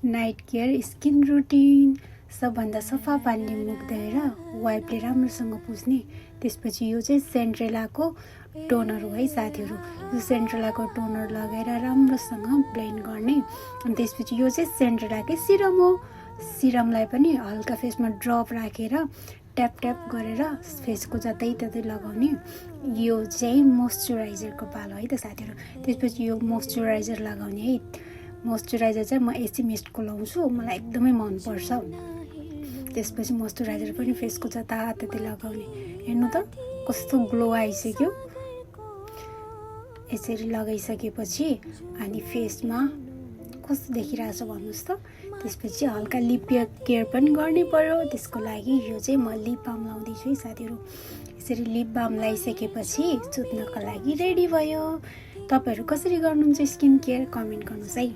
Night care skin routine. सबभन्दा सफा पानीले मुख धोएर वाइपले राम्रोसँग पुस्ने। त्यसपछि यो चाहिँ सेन्ट्रेलाको टोनर हो है साथीहरू। यो सेन्ट्रेलाको टोनर लगाएर राम्रोसँग ब्लेन्ड गर्ने। अनि त्यसपछि यो चाहिँ सेन्ट्रेलाकै सिरम हो। सिरमलाई पनि हल्का फेसमा ड्रप राखेर ट्याप ट्याप गरेर फेसको जतै लगाउने। यो चाहिँ मोइस्चराइजरको पालो है त साथीहरू। त्यसपछि यो मोइस्चराइजर लगाउने है। मोइस्चराइजर चाहिँ म एसी मिस्टको लाउँछु, मलाई एकदमै मनपर्छ। त्यसपछि मोइस्चराइजर पनि फेसको जताततै लगाउने। हेर्नु त कस्तो ग्लो आइसक्यो। यसरी लगाइसकेपछि अनि फेसमा कस्तो देखिरहेछ भन्नुहोस् त। त्यसपछि हल्का लिप केयर पनि गर्नै पर्यो। त्यसको लागि यो चाहिँ म लिप बाम लाउँदैछु है साथीहरू। यसरी लिप बाम लगाइसकेपछि सुत्नको लागि रेडी भयो। तपाईँहरू कसरी गर्नुहुन्छ स्किन केयर कमेन्ट गर्नुहोस् है।